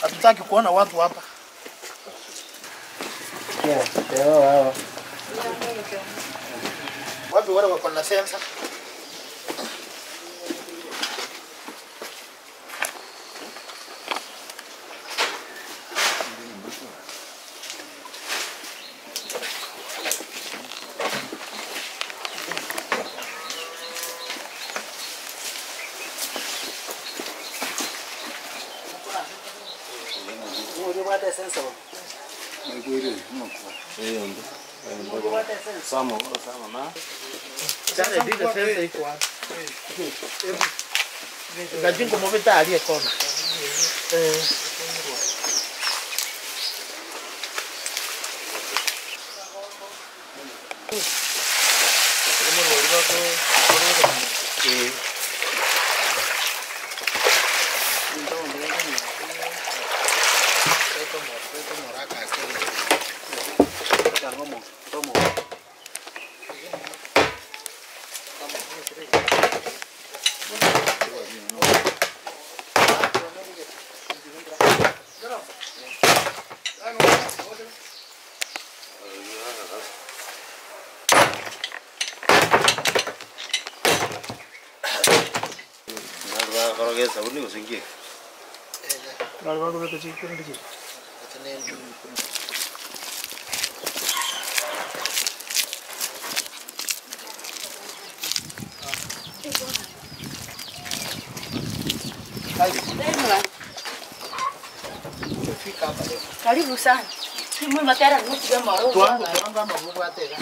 Hatutaki kuona watu hapa. Wapi wale wako na sensa? Karibu sana. Mimi matera nukuga maro. Tuanga mabubu atega.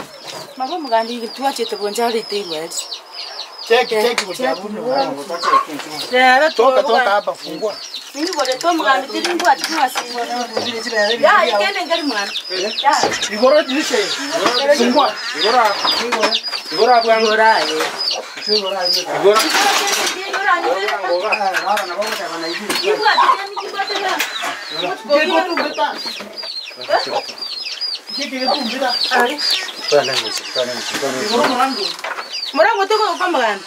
Mabubu gandi tuache tubonjali tiwe. Cheki cheki mjabu. Toka toka hapa fungua. Mimi bole to mgandi tiringwa tiwa si. Ya ikende ngari mwana. Ya. Igoro dirisha. Fungua. Igora. Igora bwana. Igora. Igora. Igora. Murango tuko kwa mgandi.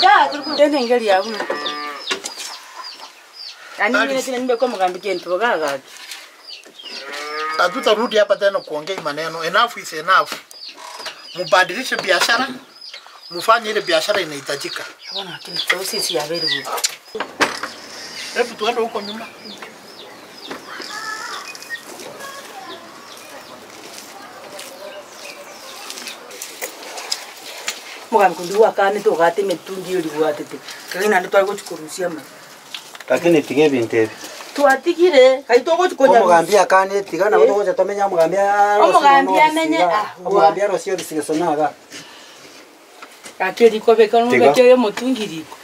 Ya turikutende ngeli ya buno. Yani mimi tena nimbe kwa mgambi kento gaga. Hatutarudi hapa tena kuongea maneno. Enough is enough. Mubadilishe biashara. Mufanye ile biashara inahitajika. Bwana kile sisi ya beri. Hebu tuende huko nyuma. Mugambi kundiwa kane togate mitungi yoli watete. Kagina ndo twari gochikurusia ma. Lakini tige bintu ebi. Twatigire kaito gochikonya. Mugambi akane tigana boto gocha tomenya mugambi. Mugambi amenye ah. Mugambi arosio bisigesonaga. Akeli ko beka no beke mutungi riko.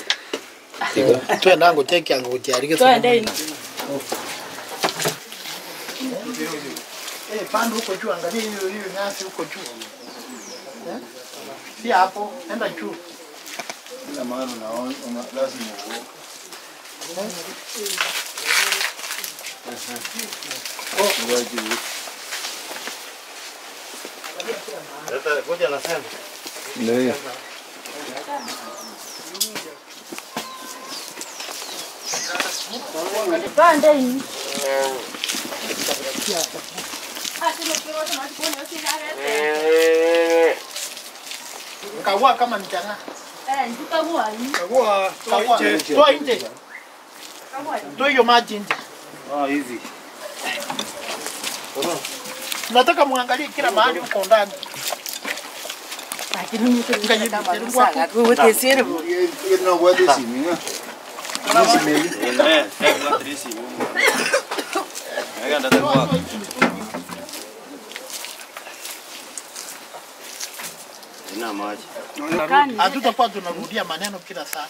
Twenda ngo cheki yangu kujarike. Twende ino. Eh, panda huko juu angalia hiyo hiyo nyasi huko juu. Eh? Si hapo, enda juu. Ina maana unaona lazima uoke. Oh, juu. Sasa ngoja nasema. Ndio. Panda hii. Kagua kama mchana. Eh, kagua. Kagua, kagua. Toa nje. Toa hiyo maji nje. Ah, hizi. Nataka muangalie kila mahali huko ndani. Lakini mtu kama wewe tesero. No puede decir, mira. Hatutakuwa tunarudia maneno kila saa.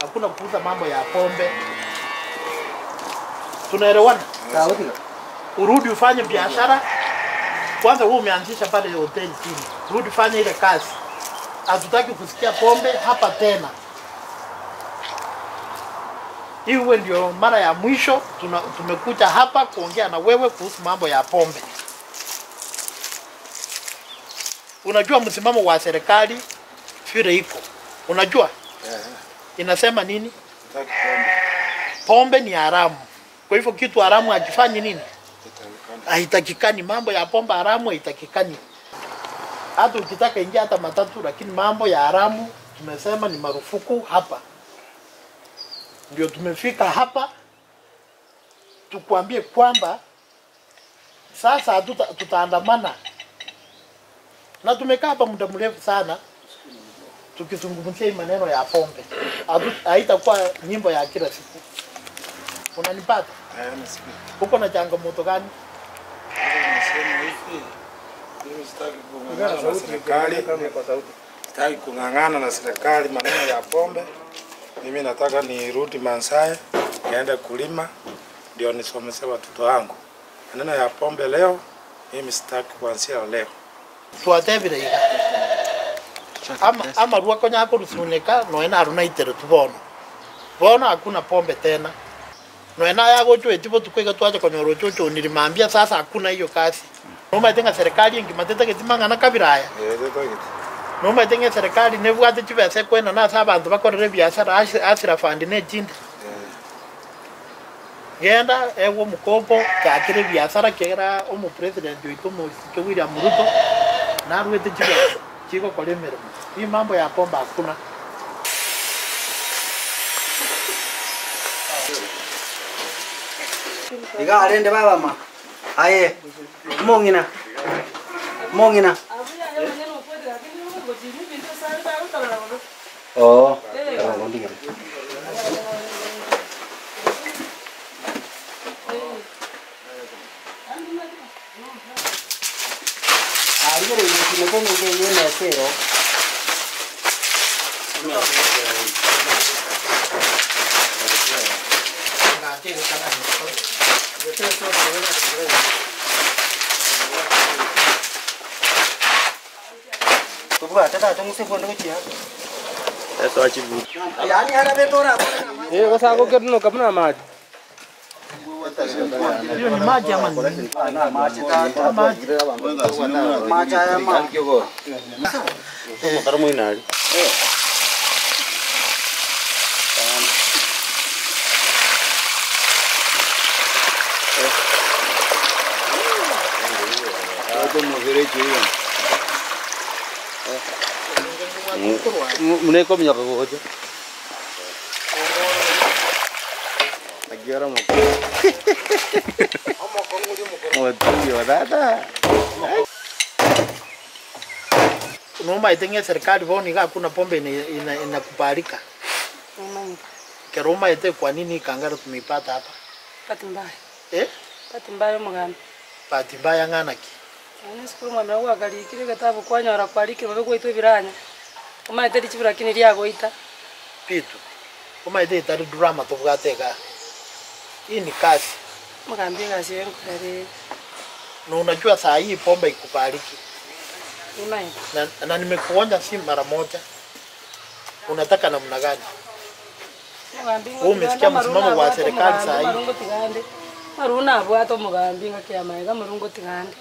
Hakuna kuuza mambo ya pombe. Tunaelewana? Urudi ufanye biashara. Kwanza wewe umeanzisha pale hoteli chini. Rudi fanye ile kazi. Hatutaki kusikia pombe hapa tena. Iwe ndio mara ya mwisho tumekuja hapa kuongea na wewe kuhusu mambo ya pombe. Unajua msimamo wa serikali vile iko. Unajua? Inasema nini? Pombe ni haramu. Kwa hivyo kitu haramu hakifanyi nini? Haitakikani. Mambo ya pombe haramu haitakikani. Hata ukitaka ingia hata matatu, lakini mambo ya haramu tumesema ni marufuku hapa. Ndio tumefika hapa tukwambie kwamba sasa tutaandamana. Na tumekaa hapa muda mrefu sana tukizungumzia maneno ya pombe. Haitakuwa nyimbo ya kila siku. Unanipata? Uko na changamoto gani? Sitaki kung'ang'ana na serikali maneno ya pombe. Mimi nataka nirudi Maasai niende kulima ndio nisomeshe watoto wangu. Maneno ya pombe leo mimi sitaki kuanzia leo. Twatebire iga. Ama ruako nyako rusuneka noena aruna itere tubono. Bono hakuna pombe tena. Noena yago chwe tipo tukwega twaje konyoro chocho nilimwambia sasa hakuna hiyo kazi. Noma itenga serikali ingimateta kitimanga na kabiraya. Noma itenga serikali nebwate chibese kwena na sabantu bakorere biashara asira fund ne chinde. Genda ewo mukopo kakire biashara kera omu president yoito mu William Ruto narwete chibese chiko kolemera. Hii mambo ya pombe hakuna. Iga arende baba ma. Aye. Mongina. Mongina. Oh. Hiyo ni maji ama nini? Maji. Noma itenge serikali boni hakuna pombe inakubalika. Keroma ite kwa nini kangara tumeipata hapa? Bahati mbaya. Eh? Bahati mbaya mugamba. Bahati mbaya ngana ki? Ani sikuru mwana wa galikire gatabu kwanyora kwalikire babe gwetu ebiranya. Umaite chibura kini lyagoita. Pitu. Umaite itari drama tubwateka. Hii ni kazi. Mugambie kazi yangu kare. Na unajua saa hii pombe ikubaliki. Na nimekuonja si mara moja. Unataka namna gani? Wewe umesikia msimamo wa serikali saa hii. Maruna abwato mugambi ngakiamaiga marungo tigande.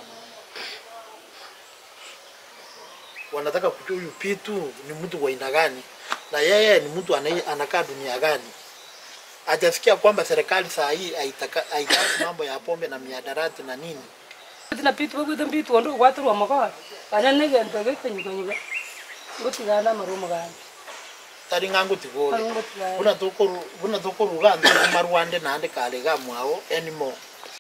Wanataka kujua huyu Pitu ni mtu wa aina gani na yeye ni mtu anakaa dunia gani. Hajasikia kwamba serikali saa hii haitaki mambo ya pombe na mihadarati na nini. Tina Pitu wewe Pitu ndo watu wa mkoa. Banya nege ntoge kenyuka. Ngutigana marumo gani. Tari ngangu tigole. Buna tokoro buna tokoro ruganda maruande nande kale ga mwao anymore.